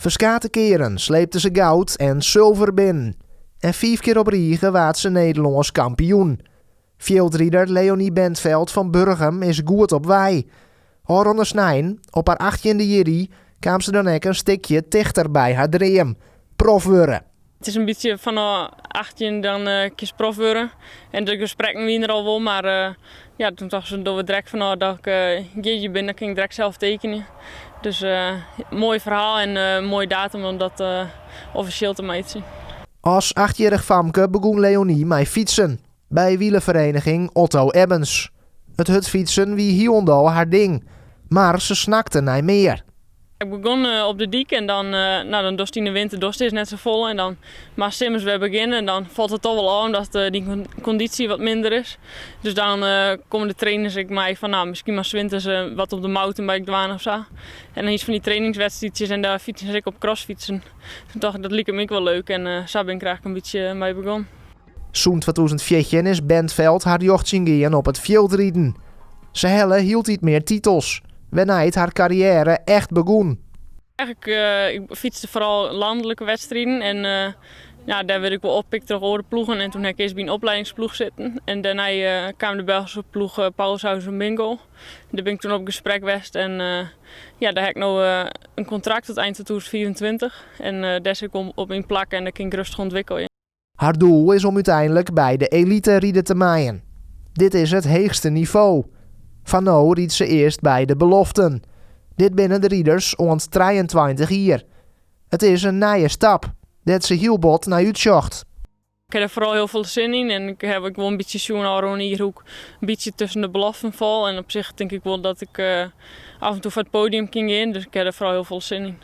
Ferskate kearen sleepte se goud en sulver binnen. En fiif kear op rige waard se Nederlânsk kampioen. Fjildrider Leonie Bentveld fan Burgum is goed op wei. Ofrûne snein, op har achttjinde jierdei, kaam se dan ek in stikje tichter by har dream, prof wurde. It is in bytsje fanôf 18 dan kinst prof wurde. En de gesprekken wiene der al wol, mar ja, toen tochten se dogge we direkt fanôf dat ik jierdei bin, dan kin ik direkt sels tekenje. Dus moai ferhaal en moaie datum om dat offisjeel te meitsjen. As achtjierrich famke begûn Leonie mei fytsen by wielervereniging Otto Ebbens. It hurdfytsen wie hielendal har ding, mar se snakte nei mear. Ik begûn op de dyk en dan, no, dan dochst yn de winter dochst earst net safolle en dan moatst simmers wer begjinne en dan falt it toch wol ôf omdat dyn kondysje wat minder is. Dus dan komme de trainers ek mei fan no, miskien moatst winters wat op de mountainbike dwaan of sa. En dan hiest fan dy trainingswedstriidsjes en dêr fytsen se ek op crossfytsen. Toen tocht ik dat liket my ek wol leuk en sa bin ik der eigentlik in bytsje mei begûn. Sûnt 2014 is Bentveld har rjochtsjen gien op it fjildriden. Se helle hieltyd mear titels, wêrnei't har karriêre echt begûn. Eigentlik, ik fytste foaral lanlike wedstriden en ja, dêr wurd ik wol oppikt troch oare ploegen. En toen ha ik earst by in opleidingsploech sitten en dêrnei kaam de Belgyske ploech Pauwels Bingoal. Dêr bin ik toen op gesprek west en ja, dêr ha ik no in kontrakt tot ein 2025 en dêr sit ik wol op myn plak en dêr kin ik rêstich ûntwikkelje. Har doel is om úteinlik by de elite ride te meien. Dit is it heechste nivo. Foar no rydt se earst by de beloften. Dit binne de riders oant 23 jier. It is in nije stap, dêr't se hiel bot nei útsjocht. Ik ha der foaral hiel folle sin yn en ik ha ek wol in bytsje sjoen ôfrûne jier hoe't ik in bytsje tusken de beloften fal. En op sich tink ik wol dat ik af en toe foar it podium kin gean, dus ik ha der foaral hiel folle sin yn.